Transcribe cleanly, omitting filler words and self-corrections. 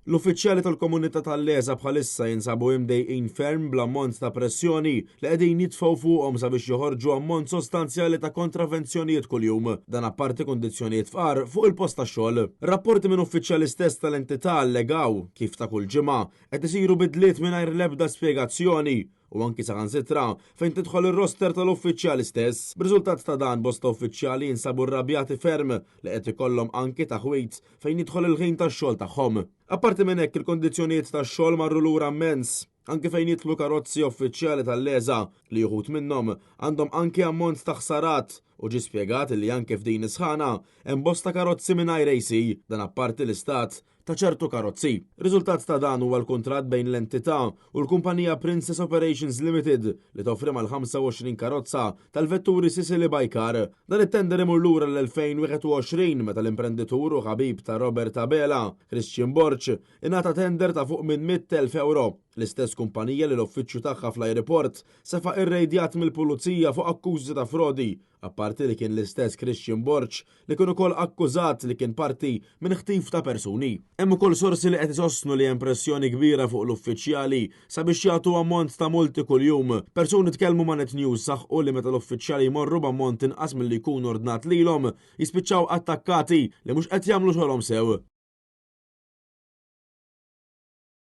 L-uffiċjali tal-komunità tal-LESA bħalissa jinsabu imdejqin ferm bl-ammont ta' pressjoni li qegħdin jitfgħu fuqhom sabiex joħorġu ammont sostanzjali ta' kontravenzjonijiet kuljum. Dan apparti kundizzjonijiet fqar fuq il-post tax-xogħol. Rapporti minn uffiċjali stess tal-entità allegaw kif ta' kull ġimgħa qed isiru bidliet mingħajr l-ebda spjegazzjoni u anki saħansitra fejn tidħol ir-roster tal-uffiċjali stess. B'riżultat ta' dan bosta uffiċjali jinsabu rrabjati ferm li qed ikollhom anki taħwid fejn jidħol il-ħin tax-xogħol tagħhom. Apparti minn hekk il-kondizzjonijiet tax-xogħol marru lura mmens, anki fejn jidħlu karozzi uffiċjali tal-LESA li uħud minnhom għandhom anki ammont ta' ħsarat u ġie spjegat li anke f'din is-sħana hemm bosta karozzi mingħajr AC, dan apparti l-istat ta' ċertu karozzi. Riżultat ta' dan huwa l-kuntratt bejn l-entità u l-kumpanija Princess Operations Limited li toffri mal-25 karozza tal-vetturi Sicily by Car. Dan it-tender imur lura l-2021 meta l-imprenditur u ħabib ta' Robert Abela, Christian Borg, ingħata tender ta' fuq minn 100,000 ewro. L-istess kumpanija li l-uffiċċju tagħha fl-ajruport sefa' irrejdjat mill-pulizija fuq akkużi ta' frodi, apparti li kien l-istess Christian Borg li kien ukoll akkużat li kien parti minn ħtif ta' persuni. Hemm ukoll sorsi li qed isostnu li hemm pressjoni kbira fuq l-uffiċjali sabiex jagħtu ammont ta' multi kuljum. Persuni tkellmu ma' Net News saħqu li meta l-uffiċjali jmorru b'ammont inqas milli jkun ordnat lilhom, jispiċċaw attakkati li mhux qed jagħmlu xogħolhom sew.